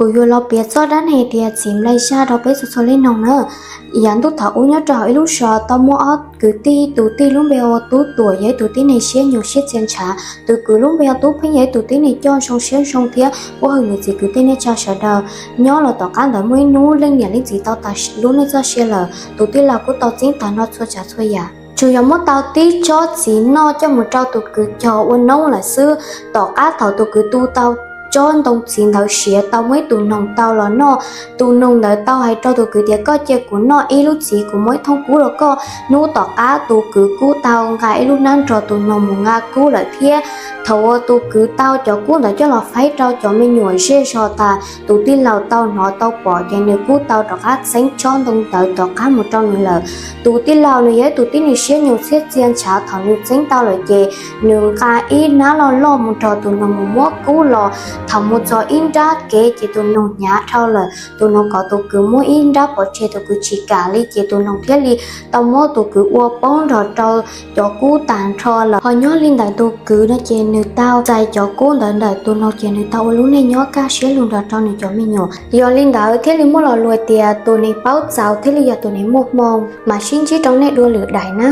Kuv yuav los piav txoj dab neeg tias txiv nplaig zaj rau peb txhua txhua leej mloog na. Yav ntuj thaum ub nyob rau hauv ib lub zos tau muaj ob kwv tij, tus tij lub npe hu ua Tub Tuam, yog ib tug tib neeg siab nyuj siab txia ntshav. Tus kwv lub npe hu ua Tub Pheej yog ib tug tib neeg coj zoo siab zoo thiab pub hwm nws txiv kwv tij neej tsa sawv daws. Nyob los tom qab ntawd muaj ib hnub leej niam leej txiv tau tas lub neej txoj sia lawm, tus tij laug kuj tau txeeb tag nrho txhua tsav txhua yam, tsuas yog muab tau tib tsob txiv noj coj mus rau tus kwv cog ua noob lawm xwb. Tom qab thaum tus kwv tu tau tsob ntoo txiv ntawd siav, tau muaj ib tus noog tau los noj. Tus noog ntawd tau hais rau tus kwv tias, koj cia kuv noj ib lub txiv, kuv muab ib thooj kub rau koj. Hnub tom qab tus kwv kuj tau nqa ib lub hnab nrog tus noog mus nqa kub lawm thiab. Thaum uas tus kwv tau cov kub ntawd coj los faib rau cov me nyuam zej zog tas, tus tij laug tau hnov tau pom ces nws kuj tau rov qab txeeb tsob ntoo ntawd rov qab mus rau nws lawm. Tus tij laug nws yog ib tus tib neeg siab nyuj siab txia ntshav, thaum nws txeeb tau lawm ces nws nqa ib hnab loj loj mus nrog tus noog mus muab kub los. Thaum mus txog ib nrab kev ces tus noog hnyav dhau lawm, tus noog kom tus kwv muab ib nrab pov tseg, tus kwv tsis kam li ces tus noog thiaj li tau muab tus kwv ua poob nrog rau cov kub tag nrho lawm. Ho nyob li ntawd tus kwv no ces nws tau txais cov kub ntawd ntawm tus noog ces nws tau ua lub neej nyob kaj siab lug nrog rau nws cov me nyuam. Yog li ntawd thiaj li muaj lo lus tias tus neeg paub txaus thiaj li yog tus neeg muaj hmoo. Mam sib ntsib rau nej dua lwm daim na.